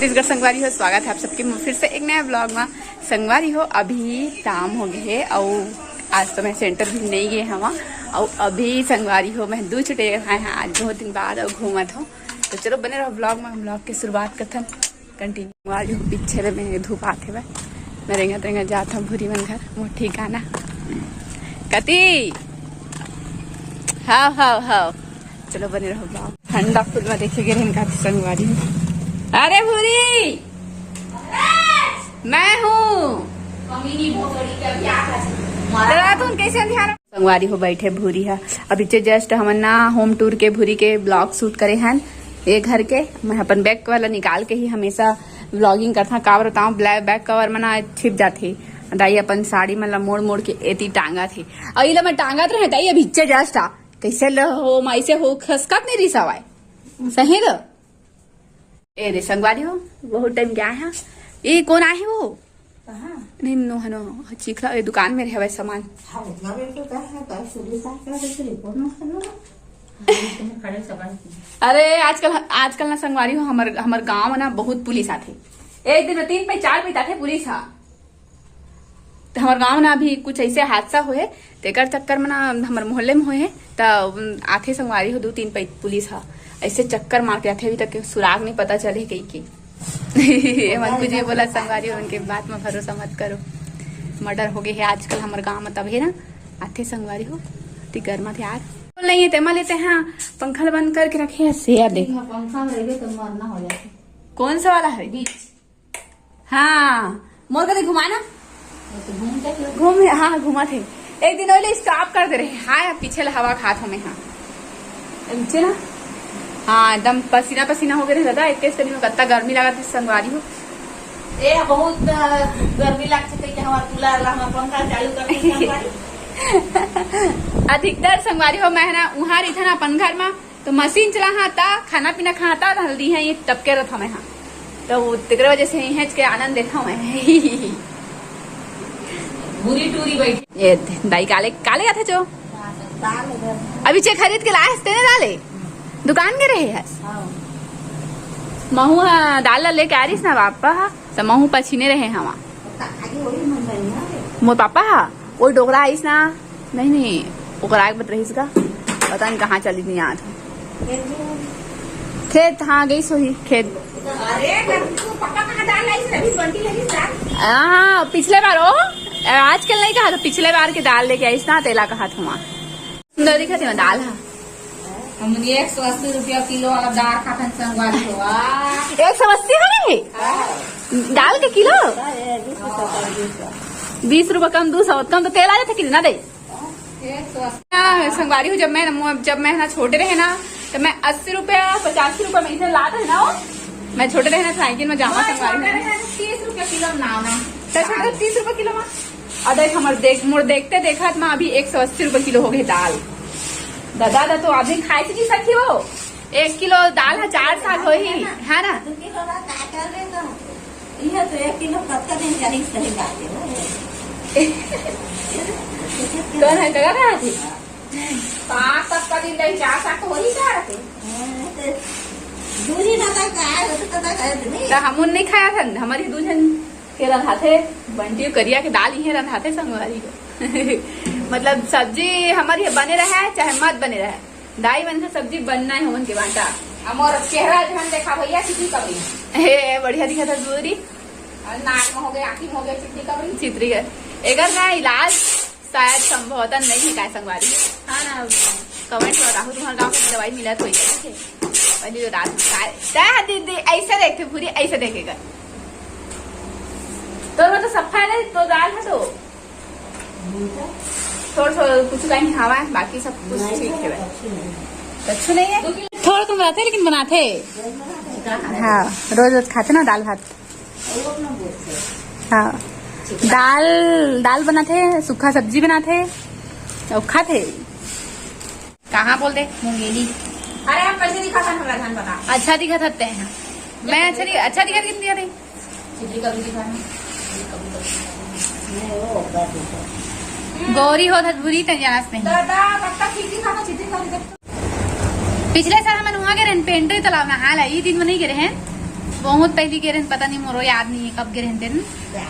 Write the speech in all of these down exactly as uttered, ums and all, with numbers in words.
छत्तीसगढ़ संगवारी हो, स्वागत है आप सबके फिर से एक नया ब्लॉग में। संगवारी हो, अभी शाम हो गए है और आज तो मैं सेंटर भी नहीं गए हवा। और अभी संगवारी हो, मैं दू चुटे आए हैं आज बहुत दिन बाद और घूमत हो। तो चलो बने रहो ब्लॉग में, हम ब्लॉग की शुरुआत करथन। कंटिन्यू आज पीछे ले में धूप आथे बा। मैं रेंगत रेंगत जात हूँ भूरी मन घर, मोर ठिकाना कति। हाव हाव हाव। चलो बने रहो ब्लॉग। ठंडा फूल में देखे गिरे इनका संगवारी। अरे भूरी, मैं हूँ। तेरा तुम कैसे अंधियार संगवारी हो बैठे भूरी है। अभी जे जस्ट हमन ना होम टूर के भूरी के ब्लॉग शूट करे हन ये घर के। मैं अपन बैक वाला निकाल के ही हमेशा व्लॉगिंग करथा। का बताऊं, ब्लैक बैक कवर में ना छिप जाथे। दाई अपन साड़ी मन ला मोड़ मोड़ के एती टांगा थे। अउ इला मैं टांगत रहे दाई, अभी जे जस्ट आ कैसे ल हो माई से हो खसकत नहीं रही सवाय। सही ल ए रे संगवारी हो, बहुत टाइम गया है। ए कौन आहे वो? कहाँ? नहीं, नो हनो चिखला ए दुकान में रहवे सामान। हाँ, उतना बेर तो कहा है, कल सुबह सात बजे से रिपोर्ट मत करना। तुम खड़े सवाल की। अरे आजकल, आजकल ना संगवारी हो, हमर हमर गांव में ना बहुत पुलिस आथे। एक दिन में तीन पे चार पे आथे पुलिस हा। तो हमारे गांव ना अभी कुछ ऐसे हादसा हुए, तेकर चक्कर में ना हमारे मोहल्ले में हुए हैं, तो आथे संगवारी हो दो तीन पै-, पुलिस हा ऐसे चक्कर मार के आथे, अभी तक के सुराग नहीं पता चले कहीं के। ये मत कुछ भी बोला संगवारी हो, उनके बात में भरोसा मत करो। मर्डर हो गए है आजकल हमारे गांव में, तब है ना आथे संगवारी हो। ती गर्मा थे यार, नहीं है तेमा लेते हैं। पंखा बंद करके रखे हैं, से या देख। पंखा में रहिबे तो मरना हो जाता। कौन सा वाला है? बीच। हाँ, मोर कदे घुमाना। वो तो घूम के फिर घूम, हाँ, घुमा थे। एक दिन ओइले स्टॉप कर दे रहे। हाँ, पीछे ले हवा खात हमें, हाँ। नीचे ना? हाँ, एकदम पसीना पसीना हो गए रहे दादा। एक टेस्ट करी में कत्ता गर्मी लगा थे संगवारी हो। ए, बहुत, अ, गर्मी लगथे कहिके हमार कूलर ला, हमार पंखा चालू कर दे संगवारी। अधिकतर संगवारी हो, मैं ना उहाँ रहिथन अपन घर में, तो मशीन चलाहा ता, खाना पीना खाहा ता, हल्दी है ये टपके रहत हमें हाँ। तो वो तेकरे वजह से इहें के आनंद लेत हमें। भूरी टूरी बैठी। ये दाई काले, काले आथे जो। अभी चे खरीद के लाए हस तेने दाले? दुकान के रहे हस? हाँ। महू हा दाल ला लेके आ रहीस ना पापा हा, तो महू पछीने रहे हवा। मोर पापा हा, वो डोकरा आइस ना, नहीं, नहीं, ओकरा आग बत रहीस का, पता नहीं कहाँ चली नहीं याद। खेत, हाँ, गई सोही खेत। अरे, तू पापा कहाँ डाल लाई से अभी बंटी लगी डाल? हाँ, हाँ, पिछले बार ओ, आजकल नहीं कहा तो पिछले बार के दाल लेके आइस ना, तेला कहा था वहाँ। सुंदर दिखत हे दाल हा। हमन एक सौ अस्सी रुपया किलो वाला दाल खाथन संगवारी हो। वाह। एक सौ अस्सी हो रही? हाँ। दाल के किलो? बीस रुपया कम, दो सौ कम तो तेल आ जाता कितना दे? एक सौ अस्सी। हाँ, संगवारी हो, जब मैं, जब मैं ना छोटे रहे ना, तो मैं अस्सी रुपया, पचासी रुपया में इसे लात है ना वो। मैं छोटे रहे ना साइकिल में जावा संगवारी हो। तीस रुपया किलो ना, ना। तो छोटे तीस रुपया किलो में। और देख, हमर देख, मोर देखते देखत में अभी एक सौ अस्सी रुपया किलो हो गए दाल। दादा, दा तो आदमी खाए से नहीं सकती हो। एक किलो दाल है, चार साग हो ही, है ना? यह तो एक किलो कतका दिन जाही, सही बात है। कौन है, कहा रहा थी? पाँच सप्ताह दिन रही, चार साग तो हो ही जा रहे। हाँ, तो दूरी ना था, का है, वो तो पता है नहीं। तो हम उन नहीं खाया था, हमारी दू जन के रंधाथे, बंटी करिया के दाल इहे रंधाथे संगवारी हो। मतलब सब्जी हमारी बने रहे चाहे मत बने रहे, दाई मन के सब्जी बनना है हमन के बांटा। हमर चेहरा जहन देखा भैया, कितनी कबरी। हे, बढ़िया दिखा था दूरी। और नाक में हो गए, आँखी में हो गए, चितरी कबरी। चितरी है। एकर ना इलाज शायद संभवतः नहीं है, काय संगवारी? हाँ ना, कमेंट में बताओ, तुम्हारे गाँव की दवाई मिला तो ही है, ठीक है? पहली तो दाल काय, क्या दीदी, ऐसे देखते पूरी, ऐसे देखेगा। तो मतलब सफा है तो दाल है तो थोड़ा सा कुछ कहीं हवा है, बाकी सब कुछ ठीक है। अच्छू नहीं है, थोड़ा कम रहते लेकिन बनाते। हाँ, रोज रोज खाते ना दाल भात। हाँ, दाल, दाल बनाते, सूखा सब्जी बनाते और खाते। कहाँ बोल दे? मुंगेली। अरे, हम कैसे दिखा था हमरा धान बता? अच्छा दिखा था ते हैं। मैं अच्छा दिखा, अच्छा दिखा किन दिया रे? चितरी कभी दिखा ना। गौरी हो धतभुरी ते जानस नहीं। दादा, पक्का ठीक दिखा था, चितरी कभी देख। पिछले साल हमन वहाँ गए रहन, पेंटरी तालाब नहाय ला, ई दिन में नहीं गए रहन। बहुत पहिली गे रहेन, पता नहीं, मोरो याद नहीं है कब गे रहेन तेन,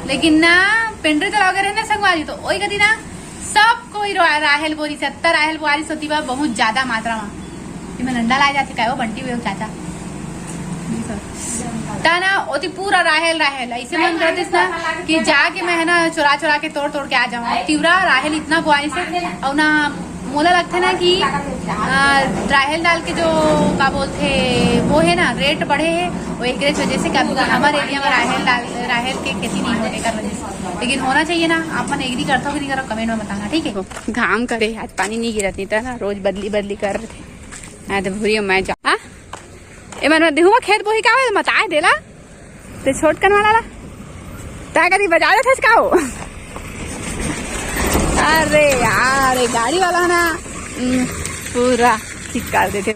लेकिन ना पेंड्री तलाव गे रहेन ना संगवारी, तो ओई कती ना सब कोई रा-, राहेल बोरी से, अत्ता राहेल बोरी सोती बा, बहुत ज्यादा मात्रा में। इमे अंडा लाए जाथे काय वो बंटी हुए चाचा। ता ना ओती पूरा राहेल, राहेल ऐसे मन करतिस ना कि जाके मैं है ना चुरा चुरा के तोड़ तोड़ के आ जाऊँ। तिवरा राहेल इतना बोआइस हे, और ना मोला लगथे ना कि आ, राहेल दाल के जो का बोलथे वो है ना रेट बढ़े है, वो एकरे वजह से क्या बोलथे हमारे एरिया में राहेल दाल, राहेल के खेती नहीं होने का वजह से। लेकिन होना चाहिए ना। आप मन एग्री करता हो कि नहीं करो, कमेंट में बताना, ठीक है। घाम करे, आज पानी नहीं गिरत, नहीं था ना, रोज बदली बदली कर रहे थे। हाँ, तो भूरी मैं जा, हाँ? ए मन देहू खेत बोही का होय, मताए देला। ते छोटकन वाला ला। ता करी बजा देथस का हो? अरे यार, ये गाड़ी वाला ना, हम्म, पूरा ठीक कर देथे।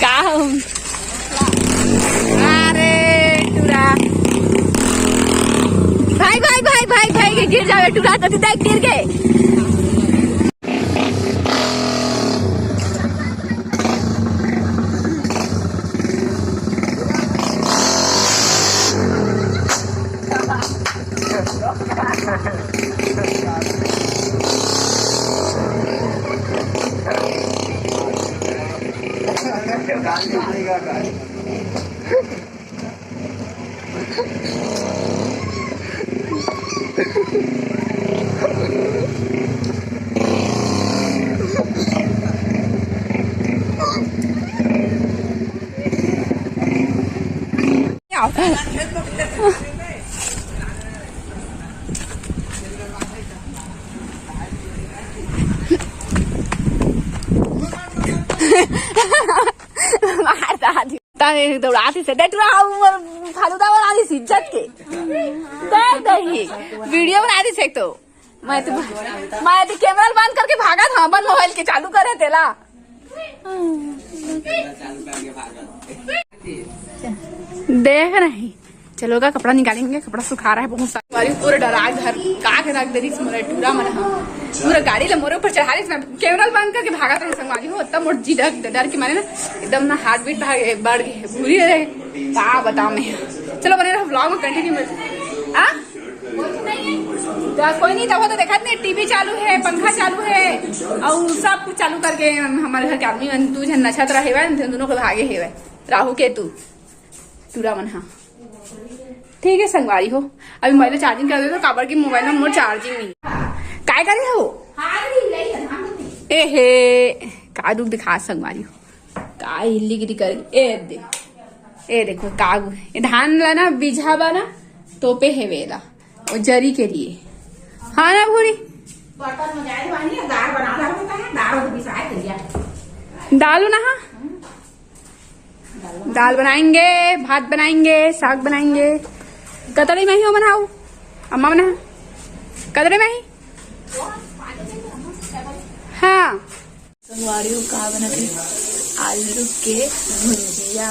का हो? अरे टुरा। भाई, भाई, भाई, भाई, भाई, के गिर जावे टुरा, तो देख गिर गए। मार दादी। ताने दौड़ाती से, देख रहा हूँ, वो फालूदा बना दी इज्जत के। देख गई, वीडियो बना दी से तो। मैं तो, मैं तो कैमरा बंद करके भागा था, अपन मोबाइल के चालू करे तेला। देख रही, चलो का कपड़ा निकालेंगे, कपड़ा सुखा रहा है बहुत सारा। पूरा डरा घर का के रख दे रही मोरे टूरा मन हा। पूरा गाड़ी ले मोरे ऊपर चढ़ा रही, कैमरा बंद करके भागा था संगवारी हो। तब मोर जी डर, डर के मारे ना एकदम ना हार्ट बीट बढ़ गए, भूरी रहे। का बता मैं, चलो बने रहो व्लॉग में कंटिन्यू में। आ? जा, कोई नहीं, तब तो देखत नहीं, टीवी चालू है, पंखा चालू है, और सब कुछ चालू करके हमारे घर के आदमी मन दू झन नछत रहे हुए, दोनों को भागे हुए, राहु केतु, टूरा मन हा। ठीक है संगवारी हो, अभी मोबाइल चार्जिंग कर देते, काबर की मोबाइल में मोर चार्जिंग नहीं। काय करे हो? ए हे, का दुख दिखा संगवारी हो, का हिल्ली गिरी कर, ए दे, ए देखो कागू, ए धान ला ना बीझा बा ना, तोपे हेवे ला, वो जरी के लिए। हाँ ना भूरी? बर्तन में जाए वाली है, दाल बना रहा होता है, दाल और पिसाए भैया। दाल ना, हाँ? दाल बनाएंगे, भात बनाएंगे, साग बनाएंगे। कतरे में ही हो बनाओ, अम्मा बना। कतरे में ही? हाँ। संगवारी हो का बनत हे? आलू के भुंजिया।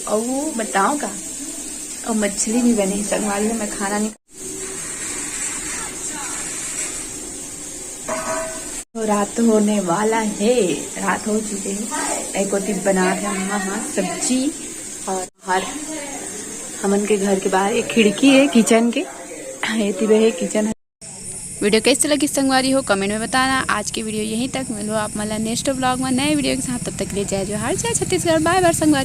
अउ बताओ का? अउ मछली भी बने हे संगवारी हो, मैं खाना नहीं। तो रात होने वाला है, रात हो चुके हैं। एक ओती बना के अम्मा हाँ सब्जी और बाहर हमन के घर के बाहर एक खिड़की है किचन के, एती बे है किचन है। वीडियो कैसे लगी संगवारी हो कमेंट में बताना। आज की वीडियो यहीं तक, मिलो आप मन ला नेक्स्ट व्लॉग में नए वीडियो के साथ। तब तक के लिए जय जोहार, जय छत्तीसगढ़, बाय बाय संगवारी।